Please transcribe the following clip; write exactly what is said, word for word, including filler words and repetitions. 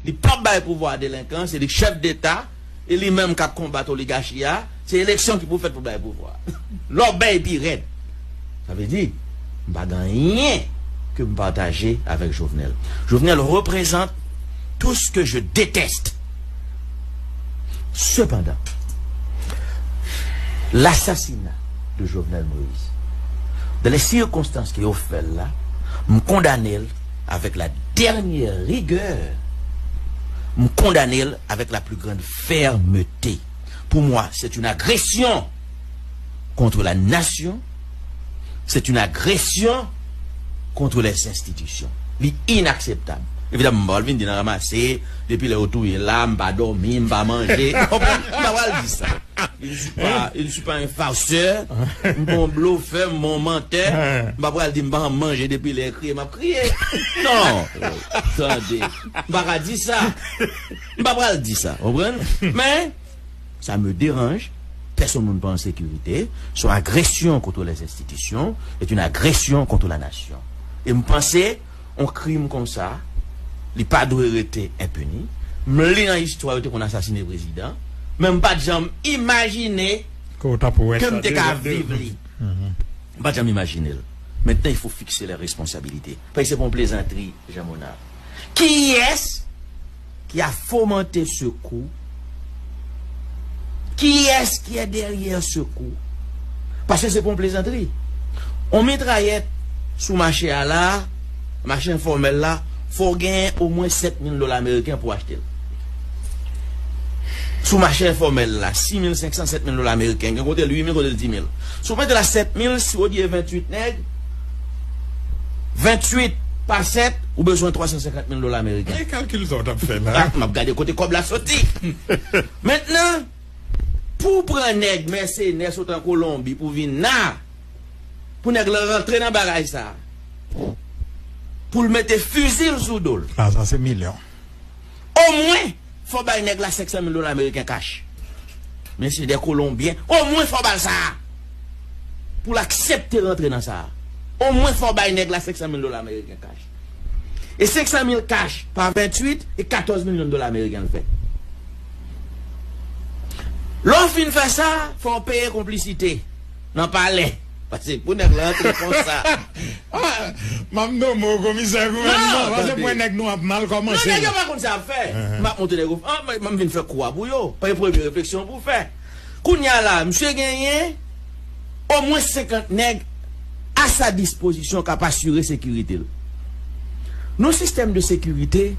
Li p ap bay pouvwa a delenkan, se li k chèf deta, e li menm k ap konbat oligachi a, se eleksyon ki pou fèt pou bay pouvwa a. Lòbèy pi rèd. Sa vle di, m pa gen anyen ke m pataje avèk Jovenel. Jovenel représente tout ce que je déteste. Cependant, l'assassinat de Jovenel Moïse, dans les circonstances ke yo fè l la, m kondane l avec la dernière rigueur. M kondane l avec la plus grande fermeté. Pour moi, c'est une agression contre la nation, c'est une agression contre les institutions. Li inakseptab. Evidaman, m pa pral vin di nan ranmase, depi lè yo touye l la, m pa dòmi, m pa manje. Konprann? M pa pral di sa. Je ne suis pas, je ne suis pas un farceur. M pa yon blofè, m pa yon mantè. M pa pral di m pa manje depi lè kriye, m ap kriye. Non. Tande. M pa ka di sa. M pa pral di sa. Konprann? Men, ça me dérange. Pèsonn moun pa an sekirite. C'est une agression contre les institutions. C'est une agression contre la nation. E m panse, yon krim konsa, li pa dwe rete enpini. M li nan istwa yo te konn asasine prezidan, men m pa t janm imajine Ke w t ap wè ke sa m te de ka lòt de viv li. M pa t janm imajine l. Maintenant, il faut fixer les responsabilités. Paske se pa yon plezantri, Jean Monard. Kiyès ki a fomante ce coup? Kiyès ki è dèryè ce coup? Paske se pa yon plezantri. On mitrayèt sou mache a la, mache enfòmèl la, fò w genyen omwen sèt mil dola ameriken pou w achte l. Sou mache enfòmèl la, sis mil senk san, sèt mil dola ameriken, gen kote l uit mil, kote l dis mil. Si w mete la sèt mil, si w dye venntuit nèg, venntuit pa sèt, ou bezwen twa san senkant mil dola ameriken. E kalkil sa w t ap fè la? Ah, m ap gade kote kòb la soti. Mentnan, pou w pran nèg mèsenè sot an Kolonbi pou vin la, pou nèg lan rantre nan bagay sa, pou l mete fizi l sou do l. Ah, sa se milyon. Omwen, fò bay nèg la senk san mil dola ameriken kach. Men se de Kolonbyen. Omwen fò ba l sa. Pou l aksepte rantre nan sa. Omwen fò bay nèg la senk san mil dola ameriken kach. E senk san mil kach pa venntuit, e katòz milyon dola ameriken l fè. Lè w fin fè sa, fò w peye konplisite nan palè. Paske pou nèg la antre konsa. Ah, m ap nonmen w komisè gouvènman, paske pou nèg nou ap mal kòmanse. Non, nèg yo pa konn sa ap fè. M ap montre nèg yo. Ah, m, m vin fè kou a pou yo. Pa gen premye refleksyon pou w fè. Kounye a la, misye genyen omwen senkant nèg a sa dispozisyon k ap asire sekirite l. Nou sistèm de sekirite,